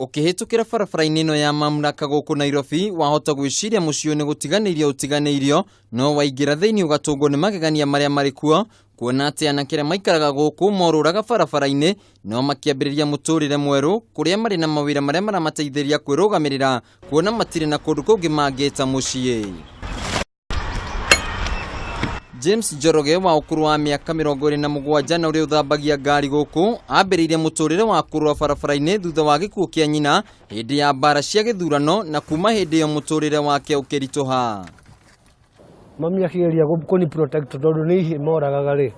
Ũkĩhĩtũkĩra barabara-inĩ ĩno ya mamlaka gũkũ Nairobi, wahota gwĩciria mũciĩ ũyũ nĩ gũtiganĩirio ũtiganĩirio, no waingĩra thĩinĩ ũgatũngwo nĩ magegania marĩa marĩ kuo, kuona atĩ anake arĩa maikaraga gũkũ morũraga barabara-inĩ, no makĩambĩrĩria mũtũrĩre mwerũ, kũrĩa marĩ na mawĩra marĩa maramateithĩrĩria kwĩrũgamĩrĩra, kuona matirĩ na kũndũ kũngĩ mangĩta mũciĩ. James Njoroge wa ũkũrũ wa mĩaka 27 na ũrĩa ũthambagia ngari gũkũ ambĩrĩirie mũtũrĩre wa kũrũa barabara-inĩ thutha wa gĩkuũ kĩa nyina hĩndĩ ya mbara cia gĩthurano na kuma hĩndĩ ĩyo mũtũrĩre wake ũkĩritũha. Mami akĩgeria kũni protect tondũ nĩ ihĩ moragaga rĩ,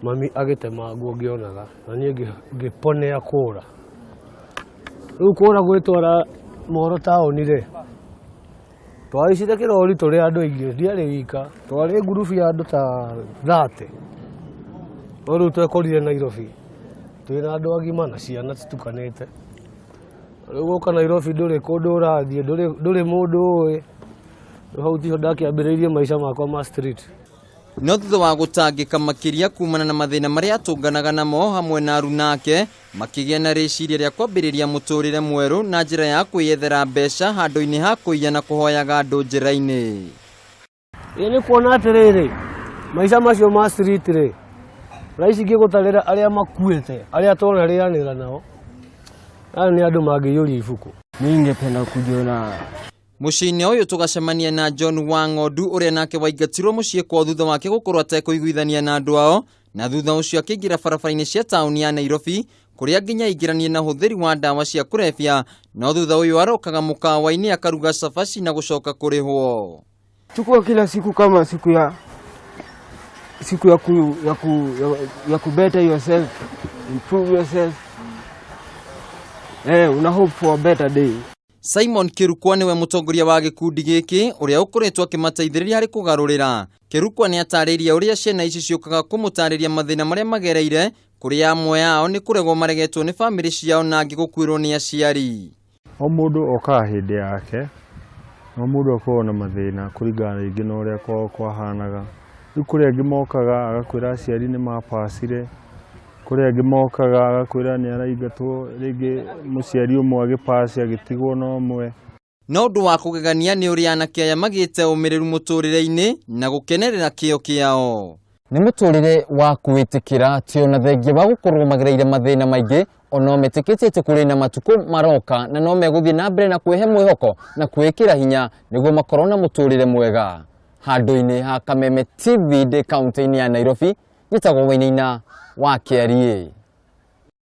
mami agĩtema nguo ngĩonaga na niĩ ngĩponea kũra. Rĩu kũra gwĩtwara mohoro taũni rĩ, twahaicire kĩrori tũrĩ andũ aingĩ, ndiarĩ wika, twarĩ ngurubu ya andũ ta 30. No rĩu twekorire Nairobi twĩna andũ agima na ciana citukanĩte. Rĩu gũka Nairobi ndũrĩ kũndũ ũrathiĩ, ndũrĩ mũndũ ũĩ. Rĩu hau tiho ndakĩambĩrĩirie maica makwa ma street. No thutha wa gũtangĩka makĩria kumana na mathĩna marĩa atũnganaga namo hamwe na aruna ake, makĩgĩa na rĩciria rĩa kwambĩrĩria mũtũrĩre mwerũ na njĩra ya kwĩyethera mbeca handũ-inĩ ha kũiya na kũhoyaga andũ njĩra-inĩ. Ĩ nĩ kuona atĩrĩrĩ, maica macio ma street rĩ, thaa ici ingĩgũtarĩra arĩa makuĩte, arĩa twanarĩanĩra nao, aya nĩ andũ mangĩiyũria ibuku. Mimi ningependa kujiona. Mũciĩ-inĩ ũyũ tũgacemania na John Wang'ondu ũrĩa nake waingatirwo mũciĩ kwao thutha wake gũkorwo atekũiguithania na andũ ao, na thutha ũcio akĩingĩra barabara-inĩ cia taũni ya Nairobi kũrĩa nginya aingĩranie na ũhũthĩri wa ndawa cia kũrebia, no thutha ũyũ arokaga mũkawa-inĩ akaruga cabaci na gũcoka kũrĩhwo. Chukua kila siku kama siku ya ku better yourself, improve yourself. Una hope for a better day. Simon Kĩrukwa nĩwe mũtongoria wa gĩkundi gĩkĩ ũrĩa ũkoretwo akĩmateithĩrĩria harĩ kũgarũrĩra. Kĩrukwa nĩ atarĩirie ũrĩa ciana ici ciũkaga kũmũtarĩria mathĩna marĩa magereire, kũrĩa amwe ao nĩ kũregwo maregetwo nĩ bamĩrĩ ciao na angĩ gũkuĩrwo nĩ aciari. O mũndũ okaga hĩndĩ yake, o mũndũ akoragwo na mathĩna kũringana rĩngĩ na ũrĩa kwao kwahanaga. Rĩu kũrĩ angĩ mokaga agakwĩra aciari nĩ mapacire, kũrĩ angĩ mokaga agakwĩra nĩ araingatwo rĩngĩ mũciari ũmwe agĩpaci agĩtigwo na ũmwe. No ũndũ wa kũgegania nĩ ũrĩa anake aya magĩte ũmĩrĩru mũtũrĩre-inĩ na gũkenerera kĩo kĩao. Nĩ mũtũrĩre wa kwĩtĩkĩra atĩ ona thengia wa gũkorwo magereire mathĩna maingĩ, ona metĩkĩtie atĩ kũrĩ na matukũ maroka na no megũthiĩ na mbere na kwĩhe mwĩhoko na kwĩĩkĩra hinya nĩguo makorwo na mũtũrĩre mwega. Handũ-inĩ ha Kameme TV ndĩ kaunti-inĩ ya Nairobi, njĩtagwo Wainaina wa Kĩariĩ.